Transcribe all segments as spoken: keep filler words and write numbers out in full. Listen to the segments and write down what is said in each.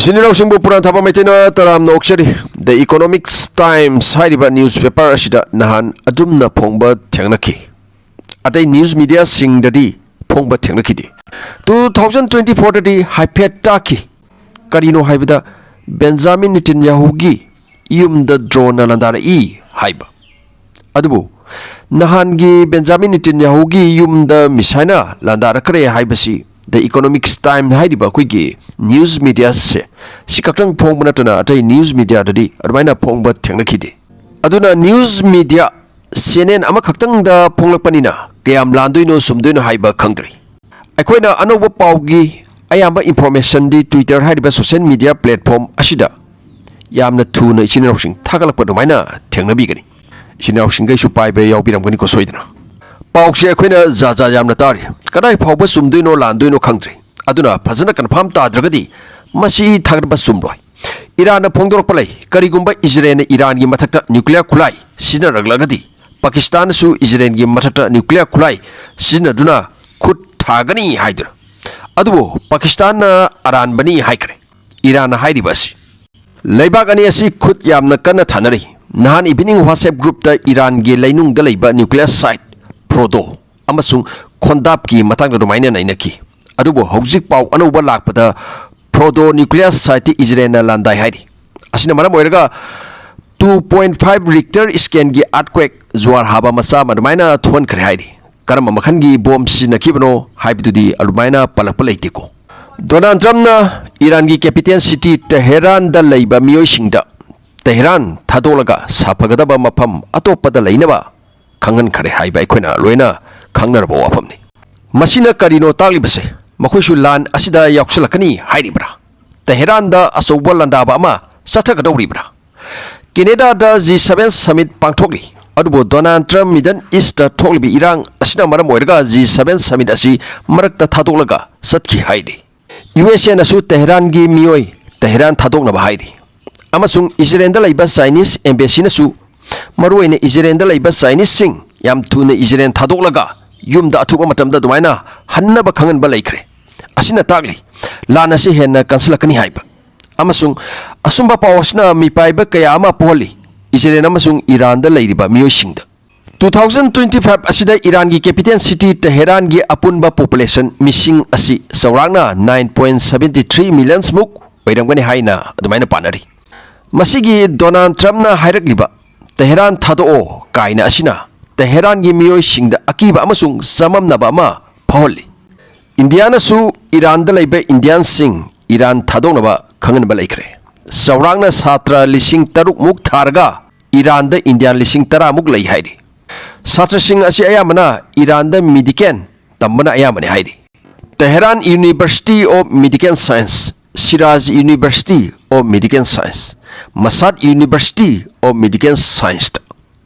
ꯏꯆꯤꯟ ꯏꯅꯥꯎꯁꯤꯡꯕꯨ ꯄꯨꯔꯥꯟ ꯊꯥꯕ ꯃꯩꯇꯩꯅ ꯇꯔꯥꯝꯅ ꯑꯣꯛꯆꯔꯤ꯫ The Economics Times ꯍꯥꯏꯔꯤꯕ ꯅ꯭ꯌꯨꯁ ꯄꯦꯄꯔ ꯑꯁꯤꯗ ꯅꯍꯥꯟ ꯑꯗꯨꯝꯅ ꯐꯣꯡꯕ ꯊꯦꯡꯅꯈꯤ꯫ ꯑꯇꯩ ꯅ꯭ꯌꯨꯁ ꯃꯤꯗꯤꯌꯥꯁꯤꯡꯗꯗꯤ ꯐꯣꯡꯕ ꯊꯦꯡꯅꯈꯤꯗꯦ꯫ ꯇꯨ ꯊꯥꯎꯖꯟ ꯇ꯭ꯋꯦꯟꯇꯤ ꯐꯣꯔꯗꯗꯤ ꯍꯥꯏꯐꯦꯠ ꯇꯥꯈꯤ꯫ ꯀꯔꯤꯅꯣ ꯍꯥꯏꯕꯗ, ꯕꯦꯟꯖꯥꯃꯤꯟ ꯅꯤꯇꯤꯟꯌꯥꯍꯨꯒꯤ ꯌꯨꯝꯗ ꯗ꯭ꯔꯣꯟꯅ ꯂꯥꯟꯗꯥꯔꯛꯏ ꯍꯥꯏꯕ꯫ ꯑꯗꯨꯕꯨ ꯅꯍꯥꯟꯒꯤ ꯕꯦꯟꯖꯥꯃꯤꯟ ꯅꯤꯇꯤꯟꯌꯥꯍꯨꯒꯤ ꯌꯨꯝꯗ ꯃꯤꯁꯥꯏꯅ ꯂꯥꯟꯗꯥꯔꯛꯈ꯭ꯔꯦ ꯍꯥꯏꯕꯁꯤ The Economics Times ꯍꯥꯏꯔꯤꯕ ꯑꯩꯈꯣꯏꯒꯤ ꯅ꯭ꯌꯨꯁ ꯃꯤꯗꯤꯌꯥꯁꯦ ꯁꯤ ꯈꯛꯇꯪ ꯐꯣꯡꯕ ꯅꯠꯇꯅ ꯑꯇꯩ ꯅ꯭ꯌꯨꯁ ꯃꯤꯗꯤꯌꯥꯗꯗꯤ ꯑꯗꯨꯃꯥꯏꯅ ꯐꯣꯡꯕ ꯊꯦꯡꯅꯈꯤꯗꯦ꯫ ꯑꯗꯨꯅ ꯅ꯭ꯌꯨꯁ ꯃꯤꯗꯤꯌꯥ ꯆꯦꯅꯦꯜ ꯑꯃꯈꯛꯇꯪꯗ ꯐꯣꯡꯂꯛꯄꯅꯤꯅ ꯀꯌꯥꯝ ꯂꯥꯟꯗꯣꯏꯅꯣ ꯆꯨꯝꯗꯣꯏꯅꯣ ꯍꯥꯏꯕ ꯈꯪꯗ꯭ꯔꯤ꯫ ꯑꯩꯈꯣꯏꯅ ꯑꯅꯧꯕ ꯄꯥꯎꯒꯤ ꯑꯌꯥꯝꯕ ꯏꯟꯐꯣꯔꯃꯦꯁꯟꯗꯤ Twitter ꯍꯥꯏꯔꯤꯕ ꯁꯣꯁꯤꯌꯦꯜ ꯃꯤꯗꯤꯌꯥ ꯄ꯭ꯂꯦꯠꯐꯣꯔꯝ ꯑꯁꯤꯗ ꯌꯥꯝꯅ ꯊꯨꯅ ꯏꯆꯤꯟ ꯏꯅꯥꯎꯁꯤꯡ ꯊꯥꯒꯠꯂꯛꯄ ꯑꯗꯨꯃꯥꯏꯅ ꯊꯦꯡꯅꯕꯤꯒꯅꯤ꯫ ꯏꯆꯤꯟ ꯏꯅꯥꯎꯁꯤꯡꯈꯩꯁꯨ ꯄꯥꯏꯕ ꯌꯥꯎꯕꯤꯔꯝꯒꯅꯤꯀꯣ ꯁꯣꯏꯗꯅ꯫ ꯄꯥꯎꯁꯦ ꯑꯩꯈꯣꯏꯅ ꯖꯥ ꯖꯥ ꯌꯥꯝꯅ ꯇꯥꯔꯤ꯫ ꯀꯗꯥꯏ ꯐꯥꯎꯕ ꯆꯨꯝꯗꯣꯏꯅꯣ ꯂꯥꯟꯗꯣꯏꯅꯣ ꯈꯪꯗ꯭ꯔꯤ꯫ ꯑꯗꯨꯅ ꯐꯖꯅ ꯀꯟꯐꯥꯔꯝ ꯇꯥꯗ꯭ꯔꯒꯗꯤ ꯃꯁꯤ ꯊꯥꯒꯠꯄ ꯆꯨꯝꯂꯣꯏ꯫ ꯏꯔꯥꯟꯅ ꯐꯣꯡꯗꯣꯔꯛꯄ ꯂꯩ꯫ ꯀꯔꯤꯒꯨꯝꯕ ꯏꯖꯔꯦꯜꯅ ꯏꯔꯥꯟꯒꯤ ꯃꯊꯛꯇ ꯅ꯭ꯌꯨꯀ꯭ꯂꯤꯌꯔ ꯈꯨꯠꯂꯥꯏ ꯁꯤꯖꯤꯟꯅꯔꯛꯂꯒꯗꯤ ꯄꯥꯀꯤꯁꯇꯥꯟꯅꯁꯨ ꯏꯖꯔꯦꯜꯒꯤ ꯃꯊꯛꯇ ꯅ꯭ꯌꯨꯀ꯭ꯂꯤꯌꯔ ꯈꯨꯠꯂꯥꯏ ꯁꯤꯖꯤꯟꯅꯗꯨꯅ ꯈꯨꯠ ꯊꯥꯒꯅꯤ ꯍꯥꯏꯗꯨꯅ꯫ ꯑꯗꯨꯕꯨ ꯄꯥꯀꯤꯁꯇꯥꯟꯅ ꯑꯔꯥꯟꯕꯅꯤ ꯍꯥꯏꯈ꯭ꯔꯦ꯫ ꯏꯔꯥꯟꯅ ꯍꯥꯏꯔꯤꯕ ꯑꯁꯤ꯫ ꯂꯩꯕꯥꯛ ꯑꯅꯤ ꯑꯁꯤ ꯈꯨꯠ ꯌꯥꯝꯅ ꯀꯟꯅ ꯊꯥꯅꯔꯤ꯫ ꯅꯍꯥꯟ ꯏꯚꯤꯅꯤꯡ WhatsApp ꯒ꯭ꯔꯨꯞꯇ ꯏꯔꯥꯟꯒꯤ ꯂꯩꯅꯨꯡꯗ ꯂꯩꯕ ꯅ꯭ꯌꯨꯀ꯭ꯂꯤꯌꯔ ꯁꯥꯏꯠ ꯐ꯭ꯔꯣꯗꯣ ꯑꯃꯁꯨꯡ ꯈꯣꯟꯗꯥꯞꯀꯤ ꯃꯇꯥꯡꯗ ꯑꯗꯨꯃꯥꯏꯅ ꯅꯩꯅꯈꯤ꯫ ꯑꯗꯨꯕꯨ ꯍꯧꯖꯤꯛ ꯄꯥꯎ ꯑꯅꯧꯕ ꯂꯥꯛꯄꯗ ꯐ꯭ꯔꯣꯗꯣ ꯅ꯭ꯌꯨꯀ꯭ꯂꯤꯌꯔ ꯁꯥꯏꯠꯇꯤ ꯏꯖꯔꯦꯜꯅ ꯂꯥꯟꯗꯥꯏ ꯍꯥꯏꯔꯤ꯫ ꯑꯁꯤꯅ ꯃꯔꯝ ꯑꯣꯏꯔꯒ two point five Richter scale ꯒꯤ earthquake, ꯖꯨꯋꯥꯔ ꯍꯥꯕ ꯃꯆꯥ ꯑꯃ ꯑꯗꯨꯃꯥꯏꯅ ꯊꯣꯛꯍꯟꯈ꯭ꯔꯦ ꯍꯥꯏꯔꯤ꯫ ꯀꯔꯝꯕ ꯃꯈꯜꯒꯤ ꯕꯣꯝ ꯁꯤꯖꯤꯟꯅꯈꯤꯕꯅꯣ ꯍꯥꯏꯕꯗꯨꯗꯤ ꯑꯗꯨꯃꯥꯏꯅ ꯄꯜꯂꯛꯄ ꯂꯩꯇꯦꯀꯣ꯫ ꯗꯣꯅꯥꯜꯗ ꯇ꯭ꯔꯝꯞꯅ ꯏꯔꯥꯟꯒꯤ ꯀꯦꯄꯤꯇꯦꯜ ꯁꯤꯇꯤ ꯇꯦꯍꯦꯔꯥꯟꯗ ꯂꯩꯕ ꯃꯤꯑꯣꯏꯁꯤꯡꯗ ꯇꯦꯍꯦꯔꯥꯟ ꯊꯥꯗꯣꯛꯂꯒ ꯁꯥꯐꯒꯗꯕ ꯃꯐꯝ ꯑꯇꯣꯞꯄꯗ ꯂꯩꯅꯕ ꯈꯪꯍꯟꯈꯔꯦ ꯍꯥꯏꯕ ꯑꯩꯈꯣꯏꯅ ꯂꯣꯏꯅ ꯈꯪꯅꯔꯕ ꯋꯥꯐꯝꯅꯤ꯫ ꯃꯁꯤꯅ ꯀꯔꯤꯅꯣ ꯇꯥꯛꯂꯤꯕꯁꯦ? ꯃꯈꯣꯏꯁꯨ ꯂꯥꯟ ꯑꯁꯤꯗ ꯌꯥꯎꯁꯤꯜꯂꯛꯀꯅꯤ ꯍꯥꯏꯔꯤꯕ꯭ꯔꯥ? ꯇꯦꯍꯦꯔꯥꯟꯗ ꯑꯆꯧꯕ ꯂꯥꯟꯗꯥꯕ ꯑꯃ ꯆꯠꯊꯒꯗꯧꯔꯤꯕ꯭ꯔꯥ? ꯀꯦꯅꯦꯗꯥꯗ G seven summit ꯄꯥꯡꯊꯣꯛꯂꯤ꯫ ꯑꯗꯨꯕꯨ ꯗꯣꯅꯥꯜꯗ ꯇ꯭ꯔꯝꯞ ꯃꯤꯗꯜ ꯏꯁꯇ ꯊꯣꯛꯂꯤꯕ ꯏꯔꯥꯡ ꯑꯁꯤꯅ ꯃꯔꯝ ꯑꯣꯏꯔꯒ G seven summit ꯑꯁꯤ ꯃꯔꯛꯇ ꯊꯥꯗꯣꯛꯂꯒ ꯆꯠꯈꯤ ꯍꯥꯏꯔꯤ꯫ ꯌꯨ ꯑꯦꯁ ꯑꯦꯅꯁꯨ ꯇꯦꯍꯦꯔꯥꯟꯒꯤ ꯃꯤꯑꯣꯏ ꯇꯦꯍꯦꯔꯥꯟ ꯊꯥꯗꯣꯛꯅꯕ ꯍꯥꯏꯔꯤ꯫ ꯑꯃꯁꯨꯡ ꯏꯖꯔꯦꯜꯗ ꯂꯩꯕ ꯆꯥꯏꯅꯤꯁ ꯑꯦꯝꯕꯦꯁꯤꯅꯁꯨ ꯃꯔꯨꯑꯣꯏꯅ ꯏꯖꯔꯦꯜꯗ ꯂꯩꯕ ꯆꯥꯏꯅꯤꯁꯁꯤꯡ ꯌꯥꯝ ꯊꯨꯅ ꯏꯖꯔꯦꯜ ꯊꯥꯗꯣꯛꯂꯒ ꯌꯨꯝꯗ ꯑꯊꯨꯕ ꯃꯇꯝꯗ ꯑꯗꯨꯃꯥꯏꯅ ꯍꯟꯅꯕ ꯈꯪꯍꯟꯕ ꯂꯩꯈ꯭ꯔꯦ꯫ ꯑꯁꯤꯅ ꯇꯥꯛꯂꯤ ꯂꯥꯟ ꯑꯁꯤ ꯍꯦꯟꯅ ꯀꯟꯁꯤꯜꯂꯛꯀꯅꯤ ꯍꯥꯏꯕ꯫ ꯑꯃꯁꯨꯡ ꯑꯁꯨꯝꯕ ꯄꯥꯎ ꯑꯁꯤꯅ ꯃꯤꯄꯥꯏꯕ ꯀꯌꯥ ꯑꯃ ꯄꯣꯛꯍꯜꯂꯤ ꯏꯖꯔꯦꯜ ꯑꯃꯁꯨꯡ ꯏꯔꯥꯟꯗ ꯂꯩꯔꯤꯕ ꯃꯤꯑꯣꯏꯁꯤꯡꯗ꯫ Two thousand twenty five ꯑꯁꯤꯗ ꯏꯔꯥꯟꯒꯤ capital city ꯇꯦꯍꯦꯔꯥꯟꯒꯤ ꯑꯄꯨꯟꯕ population ꯃꯤꯁꯤꯡ ꯑꯁꯤ ꯆꯥꯎꯔꯥꯛꯅ nine point seven three millions ꯃꯨꯛ ꯑꯣꯏꯔꯝꯒꯅꯤ ꯍꯥꯏꯅ ꯑꯗꯨꯃꯥꯏꯅ ꯄꯥꯅꯔꯤ꯫ ꯃꯁꯤꯒꯤ ꯗꯣꯅꯥꯜꯗ ꯇ꯭ꯔꯝꯞꯅ ꯍꯥꯏꯔꯛꯂꯤꯕ "ꯇꯦꯍꯦꯔꯥꯟ ꯊꯥꯗꯣꯛꯑꯣ" ꯀꯥꯏꯅ ꯑꯁꯤꯅ ꯇꯦꯍꯦꯔꯥꯟꯒꯤ ꯃꯤꯑꯣꯏꯁꯤꯡꯗ ꯑꯀꯤꯕ ꯑꯃꯁꯨꯡ ꯆꯃꯝꯅꯕ ꯑꯃ ꯐꯥꯎꯍꯜꯂꯤ꯫ ꯏꯟꯗꯤꯌꯥꯅꯁꯨ ꯏꯔꯥꯟꯗ ꯂꯩꯕ ꯏꯟꯗꯤꯌꯥꯟꯁꯤꯡ ꯏꯔꯥꯟ ꯊꯥꯗꯣꯛꯅꯕ ꯈꯪꯍꯟꯕ ꯂꯩꯈ꯭ꯔꯦ꯫ ꯆꯥꯎꯔꯥꯛꯅ ꯁꯥꯇ꯭ꯔ ꯂꯤꯁꯤꯡ ꯇꯔꯨꯛ ꯃꯨꯛ ꯊꯥꯔꯒ ꯏꯔꯥꯟꯗ ꯏꯟꯗꯤꯌꯥꯟ ꯂꯤꯁꯤꯡ ꯇꯔꯥ ꯃꯨꯛ ꯂꯩ ꯍꯥꯏꯔꯤ꯫ ꯁꯥꯇ꯭ꯔꯁꯤꯡ ꯑꯁꯤ ꯑꯌꯥꯝꯕꯅ ꯏꯔꯥꯟꯗ ꯃꯦꯗꯤꯀꯦꯜ ꯇꯝꯕꯅ ꯑꯌꯥꯝꯕꯅꯤ ꯍꯥꯏꯔꯤ꯫ Tehran University of Medical Science, Shiraz University of Medical Science, Mashhad University of Medical Science꯫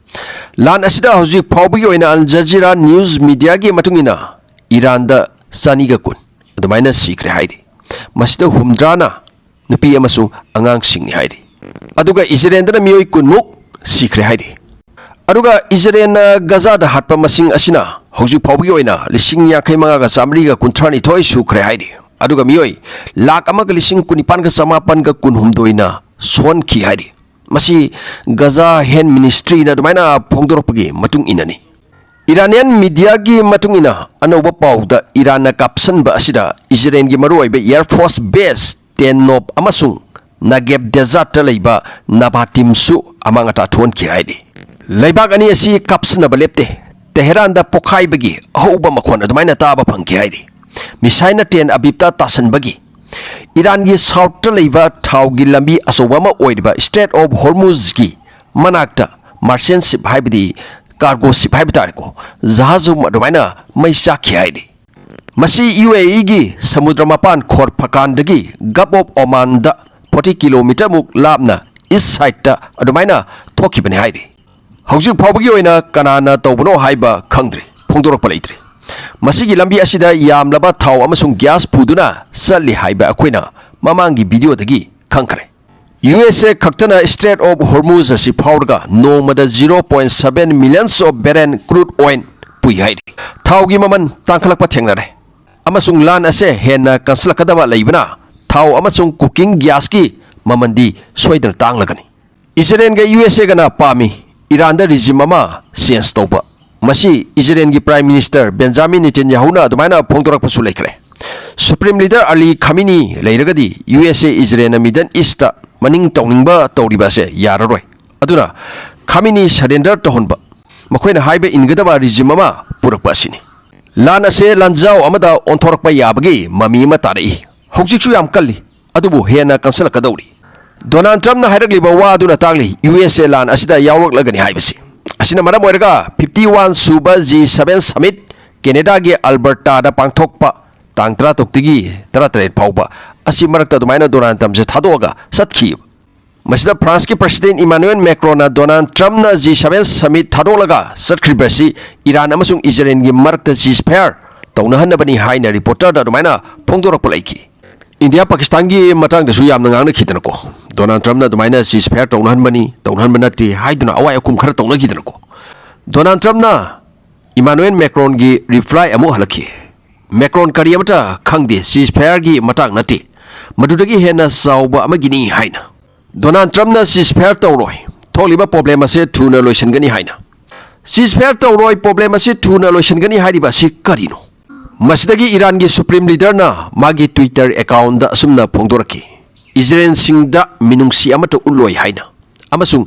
ꯂꯥꯟ ꯑꯁꯤꯗ ꯍꯧꯖꯤꯛ ꯐꯥꯎꯕꯒꯤ ꯑꯣꯏꯅ ꯑꯜ ꯖꯖꯤꯔꯥ ꯅ꯭ꯌꯨꯁ ꯃꯤꯗꯤꯌꯥꯒꯤ ꯃꯇꯨꯡ ꯏꯟꯅ ꯏꯔꯥꯟꯗ ꯆꯅꯤꯒ ꯀꯨꯟ ꯑꯗꯨꯃꯥꯏꯅ ꯁꯤꯈ꯭ꯔꯦ ꯍꯥꯏꯔꯤ꯫ ꯃꯁꯤꯗ ꯍꯨꯝꯗ꯭ꯔꯥꯅ ꯅꯨꯄꯤ ꯑꯃꯁꯨꯡ ꯑꯉꯥꯡꯁꯤꯡꯅꯤ ꯍꯥꯏꯔꯤ꯫ ꯑꯗꯨꯒ ꯏꯖꯔꯦꯜꯗꯅ ꯃꯤꯑꯣꯏ ꯀꯨꯟꯃꯨꯛ ꯁꯤꯈ꯭ꯔꯦ ꯍꯥꯏꯔꯤ꯫ ꯑꯗꯨꯒ ꯏꯖꯔꯦꯜꯅ ꯒꯖꯥꯗ ꯍꯥꯠꯄ ꯃꯁꯤꯡ ꯑꯁꯤꯅ ꯍꯧꯖꯤꯛ ꯐꯥꯎꯕꯒꯤ ꯑꯣꯏꯅ ꯂꯤꯁꯤꯡ ꯌꯥꯡꯈꯩ ꯃꯉꯥꯒ ꯆꯥꯃꯔꯤꯒ ꯀꯨꯟꯊ꯭ꯔꯥ ꯅꯤꯊꯣꯏ ꯁꯨꯈ꯭ꯔꯦ ꯍꯥꯏꯔꯤ꯫ ꯑꯗꯨꯒ ꯃꯤꯑꯣꯏ ꯂꯥꯈ ꯑꯃꯒ ꯂꯤꯁꯤꯡ ꯀꯨꯟꯅꯤꯄꯥꯟꯒ ꯆꯃꯥꯄꯟꯒ ꯀꯨꯟꯍꯨꯝꯗꯣꯏꯅ ꯁꯣꯟꯈꯤ ꯍꯥꯏꯔꯤ꯫ ꯃꯁꯤ ꯒꯖꯥ ꯍꯦꯜꯊ ꯃꯤꯅꯤꯁꯇ꯭ꯔꯤꯅ ꯑꯗꯨꯃꯥꯏꯅ ꯐꯣꯡꯗꯣꯔꯛꯄꯒꯤ ꯃꯇꯨꯡ ꯏꯟꯅꯅꯤ꯫ ꯏꯔꯥꯅꯤꯌꯟ ꯃꯤꯗꯤꯌꯥꯒꯤ ꯃꯇꯨꯡ ꯏꯟꯅ, ꯑꯅꯧꯕ ꯄꯥꯎꯗ ꯏꯔꯥꯟꯅ ꯀꯥꯞꯁꯟꯕ ꯑꯁꯤꯗ ꯏꯖꯔꯦꯜꯒꯤ ꯃꯔꯨꯑꯣꯏꯕ ꯑꯦꯌꯔ ꯐꯣꯔꯁ ꯕꯦꯁ ꯇꯦꯟꯅꯣꯞ ꯑꯃꯁꯨꯡ ꯅꯒꯦꯕ ꯗꯦꯖꯥꯔꯠꯇ ꯂꯩꯕ ꯅꯕꯥꯇꯤꯝꯁꯨ ꯑꯃꯥꯡ ꯑꯇꯥ ꯊꯣꯛꯍꯟꯈꯤ ꯍꯥꯏꯔꯤ꯫ ꯂꯩꯕꯥꯛ ꯑꯅꯤ ꯑꯁꯤ ꯀꯥꯞꯁꯤꯟꯅꯕ ꯂꯦꯞꯇꯦ꯫ ꯇꯦꯍꯦꯔꯥꯟꯗ ꯄꯣꯈꯥꯏꯕꯒꯤ ꯑꯍꯧꯕ ꯃꯈꯣꯟ ꯑꯗꯨꯃꯥꯏꯅ ꯇꯥꯕ ꯐꯪꯈꯤ ꯍꯥꯏꯔꯤ꯫ ꯃꯤꯁꯥꯏꯜꯅ ꯇꯦꯜ ꯑꯕꯤꯕꯇ ꯇꯥꯁꯟꯕꯒꯤ ꯏꯔꯥꯟꯒꯤ ꯁꯥꯎꯠꯇ ꯂꯩꯕ ꯊꯥꯎꯒꯤ ꯂꯝꯕꯤ ꯑꯆꯧꯕ ꯑꯃ ꯑꯣꯏꯔꯤꯕ Strait of Hormuzꯒꯤ ꯃꯅꯥꯛꯇ merchant ship, ꯍꯥꯏꯕꯗꯤ cargo ship ꯍꯥꯏꯕ ꯇꯥꯔꯦꯀꯣ, ꯖꯍꯥꯖ ꯑꯃ ꯑꯗꯨꯃꯥꯏꯅ ꯃꯩ ꯆꯥꯛꯈꯤ ꯍꯥꯏꯔꯤ꯫ ꯃꯁꯤ ꯌꯨ ꯑꯦ ꯏꯒꯤ ꯁꯃꯨꯗ꯭ꯔ ꯃꯄꯥꯟ ꯈꯣꯔꯐꯀꯥꯟꯗꯒꯤ Gulf of Omanꯗ forty kilometre ꯃꯨꯛ ꯂꯥꯞꯅ ꯏꯁ ꯁꯥꯏꯗꯇ ꯑꯗꯨꯃꯥꯏꯅ ꯊꯣꯛꯈꯤꯕꯅꯤ ꯍꯥꯏꯔꯤ꯫ ꯍꯧꯖꯤꯛ ꯐꯥꯎꯕꯒꯤ ꯑꯣꯏꯅ ꯀꯅꯥꯅ ꯇꯧꯕꯅꯣ ꯍꯥꯏꯕ ꯈꯪꯗ꯭ꯔꯤ, ꯐꯣꯡꯗꯣꯔꯛꯄ ꯂꯩꯇ꯭ꯔꯤ꯫ ꯃꯁꯤꯒꯤ ꯂꯝꯕꯤ ꯑꯁꯤꯗ ꯌꯥꯝꯂꯕ ꯊꯥꯎ ꯑꯃꯁꯨꯡ ꯒ꯭ꯌꯥꯁ ꯄꯨꯗꯨꯅ ꯆꯠꯂꯤ ꯍꯥꯏꯕ ꯑꯩꯈꯣꯏꯅ ꯃꯃꯥꯡꯒꯤ ꯚꯤꯗꯤꯑꯣꯗꯒꯤ ꯈꯪꯈ꯭ꯔꯦ꯫ ꯌꯨ ꯑꯦꯁ ꯑꯦ ꯈꯛꯇꯅ Strait of Hormuz ꯑꯁꯤ ꯐꯥꯎꯔꯒ ꯅꯣꯡꯃꯗ zero point seven millions of barrel crude oil ꯄꯨꯏ ꯍꯥꯏꯔꯤ꯫ ꯊꯥꯎꯒꯤ ꯃꯃꯜ ꯇꯥꯡꯈꯠꯂꯛꯄ ꯊꯦꯡꯅꯔꯦ ꯑꯃꯁꯨꯡ ꯂꯥꯟ ꯑꯁꯦ ꯍꯦꯟꯅ ꯀꯟꯁꯤꯜꯂꯛꯀꯗꯕ ꯂꯩꯕꯅ ꯊꯥꯎ ꯑꯃꯁꯨꯡ cooking gasꯀꯤ ꯃꯃꯜꯗꯤ ꯁꯣꯏꯗꯅ ꯇꯥꯡꯂꯒꯅꯤ꯫ ꯏꯖꯔꯦꯜꯒ ꯌꯨ ꯑꯦꯁ ꯑꯦꯒꯅ ꯄꯥꯝꯃꯤ ꯏꯔꯥꯟꯗ regime ꯑꯃ change ꯇꯧꯕ꯫ ꯃꯁꯤ ꯏꯖꯔꯦꯜꯒꯤ Prime Minister ꯕꯦꯟꯖꯥꯃꯤꯟ ꯅꯦꯇꯟꯌꯥꯍꯨꯅ ꯑꯗꯨꯃꯥꯏꯅ ꯐꯣꯡꯗꯣꯔꯛꯄꯁꯨ ꯂꯩꯈ꯭ꯔꯦ꯫ Supreme Leader ꯑꯂꯤ ꯈꯥꯃꯤꯅꯤ ꯂꯩꯔꯒꯗꯤ ꯌꯨ ꯑꯦꯁ ꯑꯦ ꯏꯖꯔꯦꯜꯅ Middle Eastꯇ ꯃꯅꯤꯡ ꯇꯧꯅꯤꯡꯕ ꯇꯧꯔꯤꯕ ꯑꯁꯦ ꯌꯥꯔꯔꯣꯏ꯫ ꯑꯗꯨꯅ ꯈꯥꯃꯤꯅꯤ surrender ꯇꯧꯍꯟꯕ, ꯃꯈꯣꯏꯅ ꯍꯥꯏꯕ ꯏꯟꯒꯗꯕ regime ꯑꯃ ꯄꯨꯔꯛꯄ ꯑꯁꯤꯅꯤ꯫ ꯂꯥꯟ ꯑꯁꯦ ꯂꯥꯟꯖꯥꯎ ꯑꯃꯗ ꯑꯣꯟꯊꯣꯔꯛꯄ ꯌꯥꯕꯒꯤ ꯃꯃꯤ ꯑꯃ ꯇꯥꯔꯛꯏ꯫ ꯍꯧꯖꯤꯛꯁꯨ ꯌꯥꯝ ꯀꯜꯂꯤ, ꯑꯗꯨꯕꯨ ꯍꯦꯟꯅ ꯀꯟꯁꯤꯜꯂꯛꯀꯗꯧꯔꯤ꯫ ꯗꯣꯅꯥꯜꯗ ꯇ꯭ꯔꯝꯞꯅ ꯍꯥꯏꯔꯛꯂꯤꯕ ꯋꯥ ꯑꯗꯨꯅ ꯇꯥꯛꯂꯤ ꯌꯨ ꯑꯦꯁ ꯑꯦ ꯂꯥꯟ ꯑꯁꯤꯗ ꯌꯥꯎꯔꯛꯂꯒꯅꯤ ꯍꯥꯏꯕꯁꯤ꯫ ꯑꯁꯤꯅ ꯃꯔꯝ ꯑꯣꯏꯔꯒ fifty one ꯁꯨꯕ G seven summit ꯀꯦꯅꯦꯗꯥꯒꯤ ꯑꯜꯕꯔꯇꯥꯗ ꯄꯥꯡꯊꯣꯛꯄ ꯇꯥꯡ ꯇꯔꯥꯇꯔꯨꯛꯇꯒꯤ ꯇꯔꯥꯇꯔꯦꯠ ꯐꯥꯎꯕ ꯑꯁꯤ ꯃꯔꯛꯇ ꯑꯗꯨꯃꯥꯏꯅ ꯗꯣꯅꯥꯜꯗ ꯇ꯭ꯔꯝꯞꯁꯦ ꯊꯥꯗꯣꯛꯑꯒ ꯆꯠꯈꯤꯕ꯫ ꯃꯁꯤꯗ ꯐ꯭ꯔꯥꯟꯁꯀꯤ President ꯏꯃꯥꯅꯨꯑꯦꯜ ꯃꯦꯀ꯭ꯔꯣꯟꯅ ꯗꯣꯅꯥꯜꯗ ꯇ꯭ꯔꯝꯞꯅ G seven summit ꯊꯥꯗꯣꯛꯂꯒ ꯆꯠꯈ꯭ꯔꯤꯕꯁꯤ ꯏꯔꯥꯟ ꯑꯃꯁꯨꯡ ꯏꯖꯔꯦꯜꯒꯤ ꯃꯔꯛꯇ ceasefire ꯇꯧꯅꯍꯟꯅꯕꯅꯤ ꯍꯥꯏꯅ reporterꯗ ꯑꯗꯨꯃꯥꯏꯅ ꯐꯣꯡꯗꯣꯔꯛꯄ ꯂꯩꯈꯤ꯫ ꯏꯟꯗꯤꯌꯥ ꯄꯥꯀꯤꯁꯇꯥꯟꯒꯤ ꯃꯇꯥꯡꯗꯁꯨ ꯌꯥꯝꯅ ꯉꯥꯡꯅꯈꯤꯗꯅꯀꯣ, ꯗꯣꯅꯥꯜꯗ ꯇ꯭ꯔꯝꯞꯅ ꯑꯗꯨꯃꯥꯏꯅ ceasefire ꯇꯧꯅꯍꯟꯕꯅꯤ, ꯇꯧꯅꯍꯟꯕ ꯅꯠꯇꯦ ꯍꯥꯏꯗꯨꯅ ꯑꯋꯥꯏ ꯑꯈꯨꯝ ꯈꯔ ꯇꯧꯅꯈꯤꯗꯅꯀꯣ꯫ ꯗꯣꯅꯥꯜꯗ ꯇ꯭ꯔꯝꯞꯅ ꯏꯃꯥꯅꯨꯑꯦꯜ ꯃꯦꯀ꯭ꯔꯣꯟꯒꯤ reply ꯑꯃꯨꯛ ꯍꯜꯂꯛꯈꯤ꯫ ꯃꯦꯀ꯭ꯔꯣꯟ ꯀꯔꯤ ꯑꯃꯠꯇ ꯈꯪꯗꯦ, ceasefireꯒꯤ ꯃꯇꯥꯡ ꯅꯠꯇꯦ, ꯃꯗꯨꯗꯒꯤ ꯍꯦꯟꯅ ꯆꯥꯎꯕ ꯑꯃꯒꯤꯅꯤ ꯍꯥꯏꯅ꯫ ꯗꯣꯅꯥꯜꯗ ꯇ꯭ꯔꯝꯞꯅ ceasefire ꯇꯧꯔꯣꯏ, ꯊꯣꯛꯂꯤꯕ problem ꯑꯁꯦ ꯊꯨꯅ ꯂꯣꯏꯁꯤꯟꯒꯅꯤ ꯍꯥꯏꯅ꯫ Ceasefire ꯇꯧꯔꯣꯏ, problem ꯑꯁꯤ ꯊꯨꯅ ꯂꯣꯏꯁꯤꯟꯒꯅꯤ ꯍꯥꯏꯔꯤꯕ ꯑꯁꯤ ꯀꯔꯤꯅꯣ? ꯃꯁꯤꯗꯒꯤ ꯏꯔꯥꯟꯒꯤ Supreme Leaderꯅ ꯃꯥꯒꯤ Twitter accountꯗ ꯑꯁꯨꯝꯅ ꯐꯣꯡꯗꯣꯔꯛꯈꯤ, ꯏꯖꯔꯦꯜꯁꯤꯡꯗ ꯃꯤꯅꯨꯡꯁꯤ ꯑꯃꯠꯇ ꯎꯠꯂꯣꯏ ꯍꯥꯏꯅ꯫ ꯑꯃꯁꯨꯡ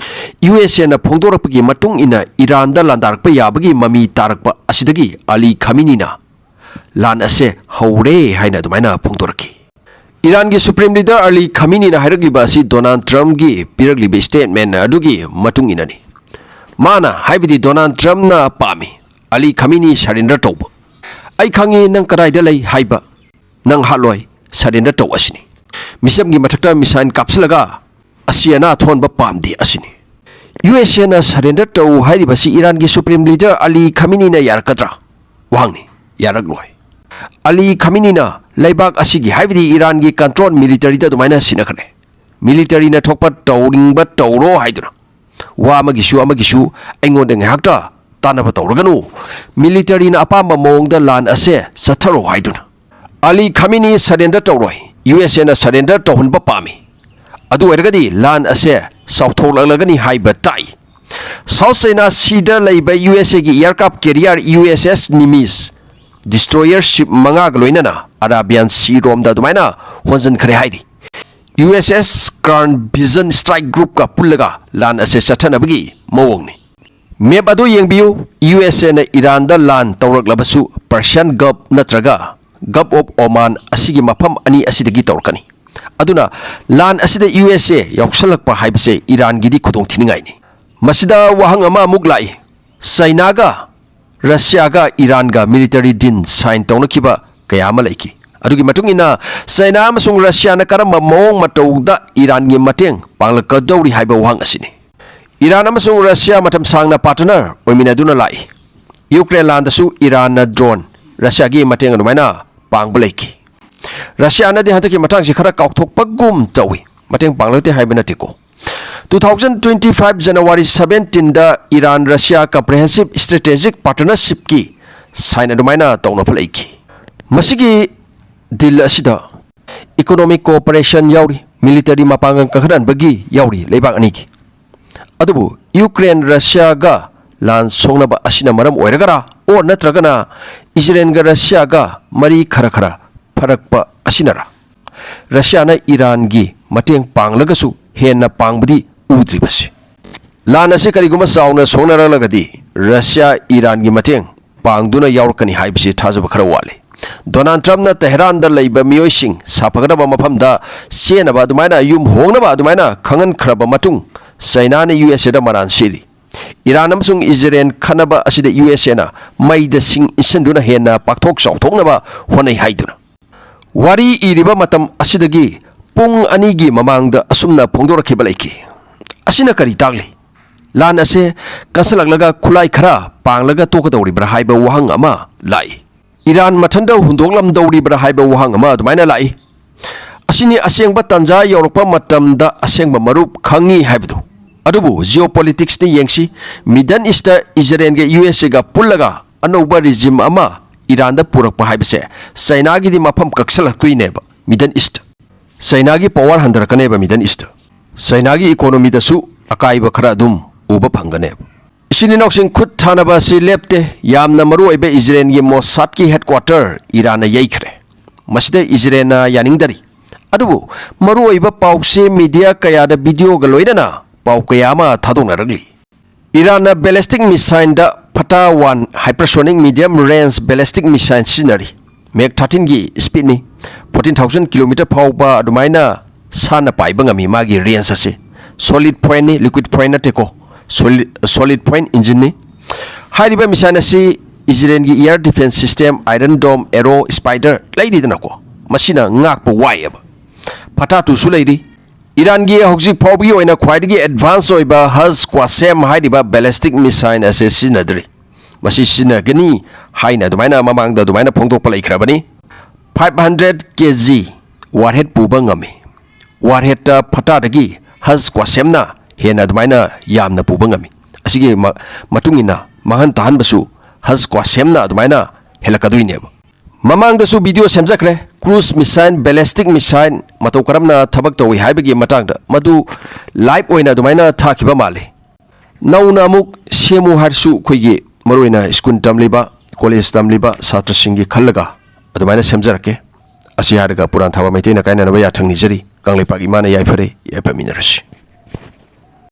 ꯌꯨ ꯑꯦꯁ ꯑꯦꯅ ꯐꯣꯡꯗꯣꯔꯛꯄꯒꯤ ꯃꯇꯨꯡ ꯏꯟꯅ ꯏꯔꯥꯟꯗ ꯂꯥꯟꯗꯥꯔꯛꯄ ꯌꯥꯕꯒꯤ ꯃꯃꯤ ꯇꯥꯔꯛꯄ ꯑꯁꯤꯗꯒꯤ ꯑꯂꯤ ꯈꯥꯃꯤꯅꯤꯅ ꯂꯥꯟ ꯑꯁꯦ ꯍꯧꯔꯦ ꯍꯥꯏꯅ ꯑꯗꯨꯃꯥꯏꯅ ꯐꯣꯡꯗꯣꯔꯛꯈꯤ꯫ ꯏꯔꯥꯟꯒꯤ Supreme Leader ꯑꯂꯤ ꯈꯥꯃꯤꯅꯤꯅ ꯍꯥꯏꯔꯛꯂꯤꯕ ꯑꯁꯤ ꯗꯣꯅꯥꯜꯗ ꯇ꯭ꯔꯝꯞꯀꯤ ꯄꯤꯔꯛꯂꯤꯕ statement ꯑꯗꯨꯒꯤ ꯃꯇꯨꯡ ꯏꯟꯅꯅꯤ꯫ ꯃꯥꯅ ꯍꯥꯏꯕꯗꯤ ꯗꯣꯅꯥꯜꯗ ꯇ꯭ꯔꯝꯞꯅ ꯄꯥꯝꯃꯤ ꯑꯂꯤ ꯈꯥꯃꯤꯅꯤ surrender ꯇꯧꯕ꯫ "ꯑꯩ ꯈꯪꯉꯤ ꯅꯪ ꯀꯗꯥꯏꯗ ꯂꯩ ꯍꯥꯏꯕ, ꯅꯪ ꯍꯥꯠꯂꯣꯏ, surrender ꯇꯧ" ꯑꯁꯤꯅꯤ꯫ ꯃꯤꯆꯝꯒꯤ ꯃꯊꯛꯇ missile ꯀꯥꯞꯁꯤꯜꯂꯒ ꯑꯁꯤ ꯑꯅꯥ ꯊꯣꯛꯍꯟꯕ ꯄꯥꯝꯗꯦ ꯑꯁꯤꯅꯤ꯫ ꯌꯨ ꯑꯦꯁ ꯑꯦꯅ surrender ꯇꯧ ꯍꯥꯏꯔꯤꯕꯁꯤ ꯏꯔꯥꯟꯒꯤ Supreme Leader ꯑꯂꯤ ꯈꯥꯃꯤꯅꯤꯅ ꯌꯥꯔꯛꯀꯗ꯭ꯔꯥ? ꯋꯥꯍꯪꯅꯤ, ꯌꯥꯔꯛꯂꯣꯏ꯫ ꯑꯂꯤ ꯈꯥꯃꯤꯅꯤꯅ ꯂꯩꯕꯥꯛ ꯑꯁꯤꯒꯤ, ꯍꯥꯏꯕꯗꯤ ꯏꯔꯥꯟꯒꯤ control militaryꯗ ꯑꯗꯨꯃꯥꯏꯅ ꯁꯤꯟꯅꯈ꯭ꯔꯦ꯫ Militaryꯅ ꯊꯣꯛꯄ ꯇꯧꯅꯤꯡꯕ ꯇꯧꯔꯣ ꯍꯥꯏꯗꯨꯅ꯫ ꯋꯥ ꯑꯃꯒꯤꯁꯨ ꯑꯃꯒꯤꯁꯨ ꯑꯩꯉꯣꯟꯗ ꯉꯥꯏꯍꯥꯛꯇ ꯇꯥꯟꯅꯕ ꯇꯧꯔꯒꯅꯨ꯫ Militaryꯅ ꯑꯄꯥꯝꯕ ꯃꯑꯣꯡꯗ ꯂꯥꯟ ꯑꯁꯦ ꯆꯠꯊꯔꯣ ꯍꯥꯏꯗꯨꯅ꯫ ꯑꯂꯤ ꯈꯥꯃꯤꯅꯤ surrender ꯇꯧꯔꯣꯏ꯫ ꯌꯨ ꯑꯦꯁ ꯑꯦꯅ surrender ꯇꯧꯍꯟꯕ ꯄꯥꯝꯃꯤ꯫ ꯑꯗꯨ ꯑꯣꯏꯔꯒꯗꯤ ꯂꯥꯟ ꯑꯁꯦ ꯆꯥꯎꯊꯣꯛꯂꯛꯂꯒꯅꯤ ꯍꯥꯏꯕ ꯇꯥꯛꯏ꯫ South China Seaꯗ ꯂꯩꯕ ꯌꯨ ꯑꯦꯁ ꯑꯦꯒꯤ aircraft carrier ꯌꯨ ꯑꯦꯁ ꯑꯦꯁ Nimitz destroyer ship ꯃꯉꯥꯒ ꯂꯣꯏꯅꯅ Arabian Sea ꯔꯣꯝꯗ ꯑꯗꯨꯃꯥꯏꯅ ꯍꯣꯟꯖꯟꯈ꯭ꯔꯦ ꯍꯥꯏꯔꯤ꯫ ꯌꯨ ꯑꯦꯁ ꯑꯦꯁ Crown Vision strike groupꯀ ꯄꯨꯜꯂꯒ ꯂꯥꯟ ꯑꯁꯦ ꯆꯠꯊꯅꯕꯒꯤ ꯃꯑꯣꯡꯅꯤ꯫ Map ꯑꯗꯨ ꯌꯦꯡꯕꯤꯌꯨ꯫ ꯌꯨ ꯑꯦꯁ ꯑꯦꯅ ꯏꯔꯥꯟꯗ ꯂꯥꯟ ꯇꯧꯔꯛꯂꯕꯁꯨ Persian Gulf ꯅꯠꯇ꯭ꯔꯒ Gulf of Oman ꯑꯁꯤꯒꯤ ꯃꯐꯝ ꯑꯅꯤ ꯑꯁꯤꯗꯒꯤ ꯇꯧꯔꯛꯀꯅꯤ꯫ ꯑꯗꯨꯅ ꯂꯥꯟ ꯑꯁꯤꯗ ꯌꯨ ꯑꯦꯁ ꯑꯦ ꯌꯥꯎꯁꯜꯂꯛꯄ ꯍꯥꯏꯕꯁꯦ ꯏꯔꯥꯟꯒꯤꯗꯤ ꯈꯨꯗꯣꯡꯊꯤꯅꯤꯡꯉꯥꯏꯅꯤ꯫ ꯃꯁꯤꯗ ꯋꯥꯍꯪ ꯑꯃ ꯑꯃꯨꯛ ꯂꯥꯛꯏ꯫ ꯆꯩꯅꯥꯒ ꯔꯁꯤꯌꯥꯒ ꯏꯔꯥꯟꯒ military deal sign ꯇꯧꯅꯈꯤꯕ ꯀꯌꯥ ꯑꯃ ꯂꯩꯈꯤ꯫ ꯑꯗꯨꯒꯤ ꯃꯇꯨꯡ ꯏꯟꯅ ꯆꯩꯅꯥ ꯑꯃꯁꯨꯡ ꯔꯁꯤꯌꯥꯅ ꯀꯔꯝꯕ ꯃꯑꯣꯡ ꯃꯇꯧꯗ ꯏꯔꯥꯟꯒꯤ ꯃꯇꯦꯡ ꯄꯥꯡꯂꯛꯀꯗꯧꯔꯤ ꯍꯥꯏꯕ ꯋꯥꯍꯪ ꯑꯁꯤꯅꯤ꯫ ꯏꯔꯥꯟ ꯑꯃꯁꯨꯡ ꯔꯁꯤꯌꯥ ꯃꯇꯝ ꯁꯥꯡꯅ partner ꯑꯣꯏꯃꯤꯟꯅꯗꯨꯅ ꯂꯥꯛꯏ꯫ ꯌꯨꯀ꯭ꯔꯦꯟ ꯂꯥꯟꯗꯁꯨ ꯏꯔꯥꯟꯅ drone ꯔꯁꯤꯌꯥꯒꯤ ꯃꯇꯦꯡ ꯑꯗꯨꯃꯥꯏꯅ ꯄꯥꯡꯕ ꯂꯩꯈꯤ꯫ ꯔꯁꯤꯌꯥꯅꯗꯤ ꯍꯟꯗꯛꯀꯤ ꯃꯇꯥꯡꯁꯤ ꯈꯔ ꯀꯥꯎꯊꯣꯛꯄꯒꯨꯝ ꯇꯧꯏ꯫ ꯃꯇꯦꯡ ꯄꯥꯡꯂꯛꯇꯦ ꯍꯥꯏꯕ ꯅꯠꯇꯦꯀꯣ꯫ Two thousand twenty five January seventeenꯗ ꯏꯔꯥꯟ ꯔꯁꯤꯌꯥ comprehensive strategic partnershipꯀꯤ sign ꯑꯗꯨꯃꯥꯏꯅ ꯇꯧꯅꯕ ꯂꯩꯈꯤ꯫ ꯃꯁꯤꯒꯤ deal ꯑꯁꯤꯗ economic cooperation ꯌꯥꯎꯔꯤ, military ꯃꯄꯥꯡꯒꯜ ꯀꯟꯈꯠꯍꯟꯕꯒꯤ ꯌꯥꯎꯔꯤ ꯂꯩꯕꯥꯛ ꯑꯅꯤꯒꯤ꯫ ꯑꯗꯨꯕꯨ ꯌꯨꯀ꯭ꯔꯦꯟ ꯔꯁꯤꯌꯥꯒ ꯂꯥꯟ ꯁꯣꯛꯅꯕ ꯑꯁꯤꯅ ꯃꯔꯝ ꯑꯣꯏꯔꯒꯔꯥ, or ꯅꯠꯇ꯭ꯔꯒꯅ ꯏꯖꯔꯦꯜꯒ ꯔꯁꯤꯌꯥꯒ ꯃꯔꯤ ꯈꯔ ꯈꯔ ꯐꯔꯛꯄ ꯑꯁꯤꯅꯔꯥ? ꯔꯁꯤꯌꯥꯅ ꯏꯔꯥꯟꯒꯤ ꯃꯇꯦꯡ ꯄꯥꯡꯂꯒꯁꯨ ꯍꯦꯟꯅ ꯄꯥꯡꯕꯗꯤ ꯎꯗ꯭ꯔꯤꯕꯁꯤ꯫ ꯂꯥꯟ ꯑꯁꯤ ꯀꯔꯤꯒꯨꯝꯕ ꯆꯥꯎꯅ ꯁꯣꯛꯅꯔꯛꯂꯒꯗꯤ ꯔꯁꯤꯌꯥ ꯏꯔꯥꯟꯒꯤ ꯃꯇꯦꯡ ꯄꯥꯡꯗꯨꯅ ꯌꯥꯎꯔꯛꯀꯅꯤ ꯍꯥꯏꯕꯁꯤ ꯊꯥꯖꯕ ꯈꯔ ꯋꯥꯠꯂꯤ꯫ ꯗꯣꯅꯥꯜꯗ ꯇ꯭ꯔꯝꯞꯅ ꯇꯦꯍꯔꯥꯟꯗ ꯂꯩꯕ ꯃꯤꯑꯣꯏꯁꯤꯡ ꯁꯥꯐꯒꯗꯕ ꯃꯐꯝꯗ ꯆꯦꯟꯅꯕ ꯑꯗꯨꯃꯥꯏꯅ ꯌꯨꯝ ꯍꯣꯡꯅꯕ ꯑꯗꯨꯃꯥꯏꯅ ꯈꯪꯍꯟꯈ꯭ꯔꯕ ꯃꯇꯨꯡ ꯆꯩꯅꯥꯅ ꯌꯨ ꯑꯦꯁ ꯑꯦꯗ ꯃꯔꯥꯟ ꯁꯤꯔꯤ꯫ ꯏꯔꯥꯟ ꯑꯃꯁꯨꯡ ꯏꯖꯔꯦꯜ ꯈꯠꯅꯕ ꯑꯁꯤꯗ ꯌꯨ ꯑꯦꯁ ꯑꯦꯅ ꯃꯩꯗ ꯁꯤꯡ ꯏꯟꯁꯤꯟꯗꯨꯅ ꯍꯦꯟꯅ ꯄꯥꯛꯊꯣꯛ ꯆꯥꯎꯊꯣꯛꯅꯕ ꯍꯣꯠꯅꯩ ꯍꯥꯏꯗꯨꯅ꯫ ꯋꯥꯔꯤ ꯏꯔꯤꯕ ꯃꯇꯝ ꯑꯁꯤꯗꯒꯤ ꯄꯨꯡ ꯑꯅꯤꯒꯤ ꯃꯃꯥꯡꯗ ꯑꯁꯨꯝꯅ ꯐꯣꯡꯗꯣꯔꯛꯈꯤꯕ ꯂꯩꯈꯤ꯫ ꯑꯁꯤꯅ ꯀꯔꯤ ꯇꯥꯛꯂꯤ? ꯂꯥꯟ ꯑꯁꯦ ꯀꯟꯁꯤꯜꯂꯛꯂꯒ ꯈꯨꯠꯂꯥꯏ ꯈꯔ ꯄꯥꯡꯂꯒ ꯇꯣꯛꯀꯗꯧꯔꯤꯕ꯭ꯔꯥ ꯍꯥꯏꯕ ꯋꯥꯍꯪ ꯑꯃ ꯂꯥꯛꯏ꯫ ꯏꯔꯥꯟ ꯃꯊꯟꯇ ꯍꯨꯟꯗꯣꯛꯂꯝꯗꯧꯔꯤꯕ꯭ꯔꯥ ꯍꯥꯏꯕ ꯋꯥꯍꯪ ꯑꯃ ꯑꯗꯨꯃꯥꯏꯅ ꯂꯥꯛꯏ꯫ ꯑꯁꯤꯅꯤ ꯑꯁꯦꯡꯕ ꯇꯥꯟꯖꯥ ꯌꯧꯔꯛꯄ ꯃꯇꯝꯗ ꯑꯁꯦꯡꯕ ꯃꯔꯨꯞ ꯈꯪꯉꯤ ꯍꯥꯏꯕꯗꯨ꯫ ꯑꯗꯨꯕꯨ geopoliticsꯅꯤ ꯌꯦꯡꯁꯤ꯫ Middle Eastꯇ ꯏꯖꯔꯦꯜꯒ ꯌꯨ ꯑꯦꯁ ꯑꯦꯒ ꯄꯨꯜꯂꯒ ꯑꯅꯧꯕ regime ꯑꯃ ꯏꯔꯥꯟꯗ ꯄꯨꯔꯛꯄ ꯍꯥꯏꯕꯁꯦ ꯆꯩꯅꯥꯒꯤꯗꯤ ꯃꯐꯝ ꯀꯛꯁꯜꯂꯛꯇꯣꯏꯅꯦꯕ꯫ Middle East꯫ ꯆꯩꯅꯥꯒꯤ power ꯍꯟꯊꯔꯛꯀꯅꯦꯕ Middle East꯫ ꯆꯩꯅꯥꯒꯤ economyꯗꯁꯨ ꯑꯀꯥꯏꯕ ꯈꯔ ꯑꯗꯨꯝ ꯎꯕ ꯐꯪꯒꯅꯦꯕ꯫ ꯏꯆꯤꯟ ꯏꯅꯥꯎꯁꯤꯡ ꯈꯨꯠ ꯊꯥꯅꯕ ꯑꯁꯤ ꯂꯦꯞꯇꯦ꯫ ꯌꯥꯝꯅ ꯃꯔꯨꯑꯣꯏꯕ ꯏꯖꯔꯦꯜꯒꯤ ꯃꯣꯁꯥꯗꯀꯤ headquarter ꯏꯔꯥꯟꯅ ꯌꯩꯈ꯭ꯔꯦ꯫ ꯃꯁꯤꯗ ꯏꯖꯔꯦꯜꯅ ꯌꯥꯅꯤꯡꯗꯔꯤ꯫ ꯑꯗꯨꯕꯨ ꯃꯔꯨꯑꯣꯏꯕ ꯄꯥꯎꯆꯦ media ꯀꯌꯥꯗ videoꯒ ꯂꯣꯏꯅꯅ ꯄꯥꯎ ꯀꯌꯥ ꯑꯃ ꯊꯥꯗꯣꯛꯅꯔꯛꯂꯤ꯫ ꯏꯔꯥꯟꯅ ballistic missileꯗ Fateh one hypersonic medium range ballistic missile ꯁꯤꯖꯤꯟꯅꯔꯤ꯫ Mach thirteenꯒꯤ speedꯅꯤ꯫ Fourteen thousand kilometer ꯐꯥꯎꯕ ꯑꯗꯨꯃꯥꯏꯅ ꯁꯥꯟꯅ ꯄꯥꯏꯕ ꯉꯝꯃꯤ ꯃꯥꯒꯤ range ꯑꯁꯤ꯫ Solid pointꯅꯤ, liquid point ꯅꯠꯇꯦꯀꯣ꯫ Solid, solid point engineꯅꯤ꯫ ꯍꯥꯏꯔꯤꯕ missile ꯑꯁꯤ ꯏꯖꯔꯦꯜꯒꯤ air defense system, Iron Dome, Arrow, Spider ꯂꯩꯔꯤꯗꯅꯀꯣ꯫ ꯃꯁꯤꯅ ꯉꯥꯛꯄ ꯋꯥꯏꯑꯦꯕ꯫ Fateh twoꯁꯨ ꯂꯩꯔꯤ꯫ ꯏꯔꯥꯟꯒꯤ ꯍꯧꯖꯤꯛ ꯐꯥꯎꯕꯒꯤ ꯑꯣꯏꯅ ꯈ꯭ꯋꯥꯏꯗꯒꯤ advance ꯑꯣꯏꯕ Haz Qassam ꯍꯥꯏꯔꯤꯕ ballistic missile ꯑꯁꯤ ꯁꯤꯖꯤꯟꯅꯗ꯭ꯔꯤ꯫ ꯃꯁꯤ ꯁꯤꯖꯤꯟꯅꯒꯅꯤ ꯍꯥꯏꯅ ꯑꯗꯨꯃꯥꯏꯅ ꯃꯃꯥꯡꯗ ꯑꯗꯨꯃꯥꯏꯅ ꯐꯣꯡꯗꯣꯛꯄ ꯂꯩꯈ꯭ꯔꯕꯅꯤ꯫ Five hundred kg warhead ꯄꯨꯕ ꯉꯝꯃꯤ꯫ Warheadꯇ Fatehꯗꯒꯤ Haz Qassemꯅ ꯍꯦꯟꯅ ꯑꯗꯨꯃꯥꯏꯅ ꯌꯥꯝꯅ ꯄꯨꯕ ꯉꯝꯃꯤ꯫ ꯑꯁꯤꯒꯤ ꯃ-, ꯃꯇꯨꯡ ꯏꯟꯅ ꯃꯥꯡꯍꯟ ꯇꯥꯍꯟꯕꯁꯨ Haz Qassemꯅ ꯑꯗꯨꯃꯥꯏꯅ ꯍꯦꯜꯂꯛꯀꯗꯣꯏꯅꯦꯕ꯫ ꯃꯃꯥꯡꯗꯁꯨ video ꯁꯦꯝꯖꯈ꯭ꯔꯦ, cruise missile, ballistic missile ꯃꯇꯧ ꯀꯔꯝꯅ ꯊꯕꯛ ꯇꯧꯏ ꯍꯥꯏꯕꯒꯤ ꯃꯇꯥꯡꯗ, ꯃꯗꯨ live ꯑꯣꯏꯅ ꯑꯗꯨꯃꯥꯏꯅ ꯊꯥꯈꯤꯕ ꯃꯥꯜꯂꯤ꯫ ꯅꯧꯅ ꯑꯃꯨꯛ ꯁꯦꯝꯃꯨ ꯍꯥꯏꯔꯁꯨ ꯑꯩꯈꯣꯏꯒꯤ ꯃꯔꯨꯑꯣꯏꯅ school ꯇꯝꯂꯤꯕ, college ꯇꯝꯂꯤꯕ ꯁꯥꯇ꯭ꯔꯁꯤꯡꯒꯤ ꯈꯜꯂꯒ ꯑꯗꯨꯃꯥꯏꯅ ꯁꯦꯝꯖꯔꯛꯀꯦ꯫ ꯑꯁꯤ ꯍꯥꯏꯔꯒ ꯄꯨꯔꯥꯟ ꯊꯥꯕ ꯃꯩꯇꯩꯅ ꯀꯥꯏꯅꯅꯕ ꯌꯥꯊꯪ ꯅꯤꯖꯔꯤ꯫ ꯀꯪꯂꯩꯄꯥꯛ ꯏꯃꯥꯅ ꯌꯥꯏꯐꯔꯦ, ꯌꯥꯏꯐꯃꯤꯟꯅꯔꯁꯤ꯫